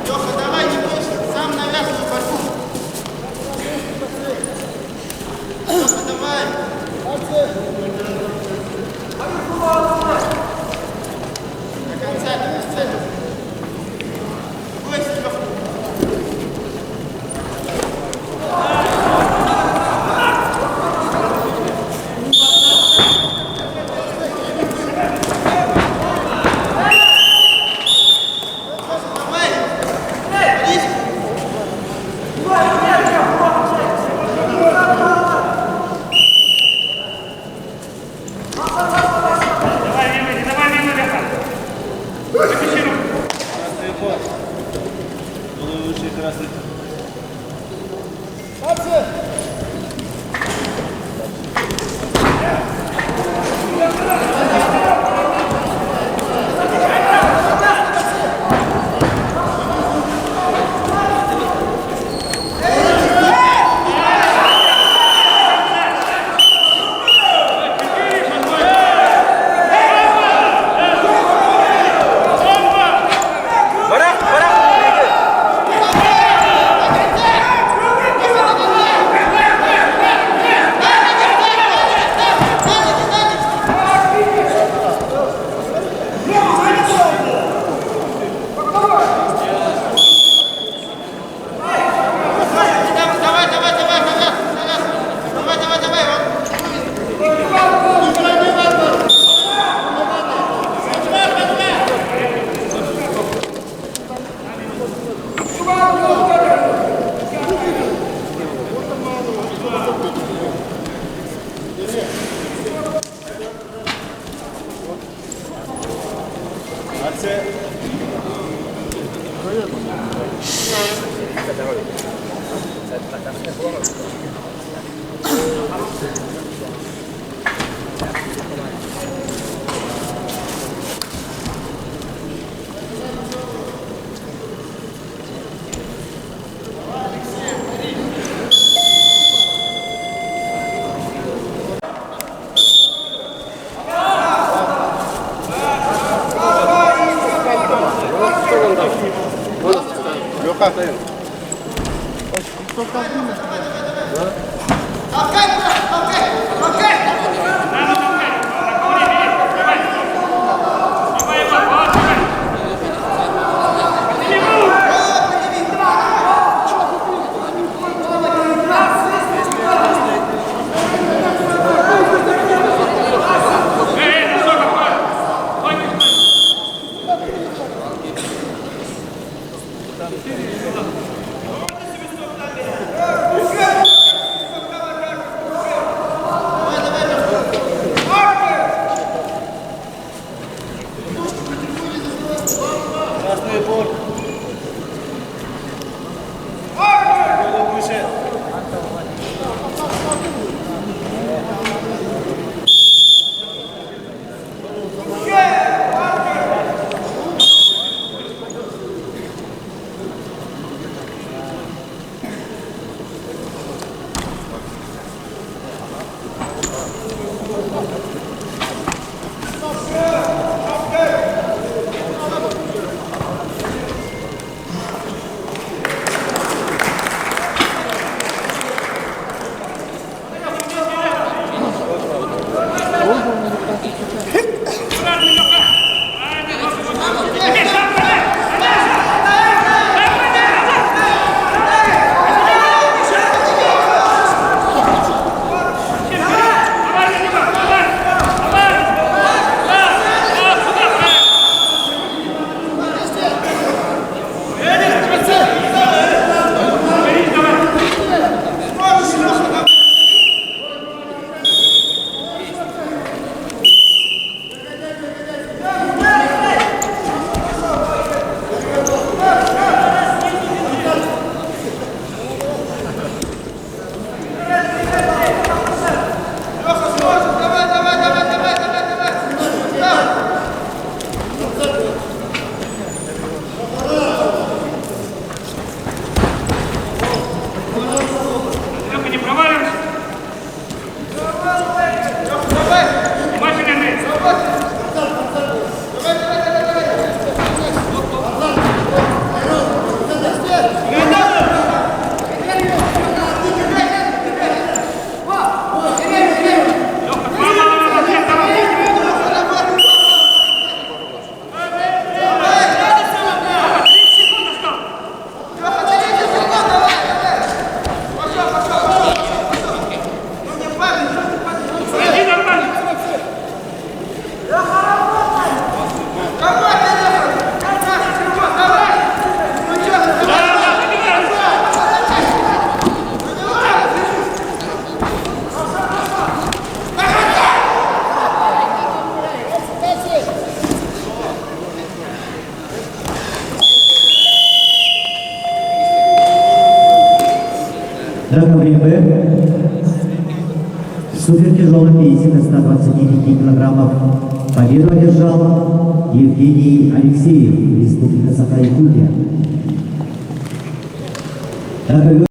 Леха, давай, не бойся, сам навязывай борьбу. Леха, давай. До конца, до конца. Не бойся, Леха. Леха, давай. Борись. Давай, мимо, не давай мимо, Леха. Выключи руку. Красный ход. Буду лучше красный. Бырах, бырах! Давай, давай, давай, навязывай, навязывай. Давай, давай, давай. Вот. Толкай, толкай, толкай. Надо толкать. На ковре бери. Давай. Снимай его. Вот, давай. Подними руку. Эй, эй, носок аккуратно. Ноги стой. На ковре Б в супертяжелом весе до 129 килограммов победу одержал Евгений Алексеев, Республика Саха-Якутия. На ковер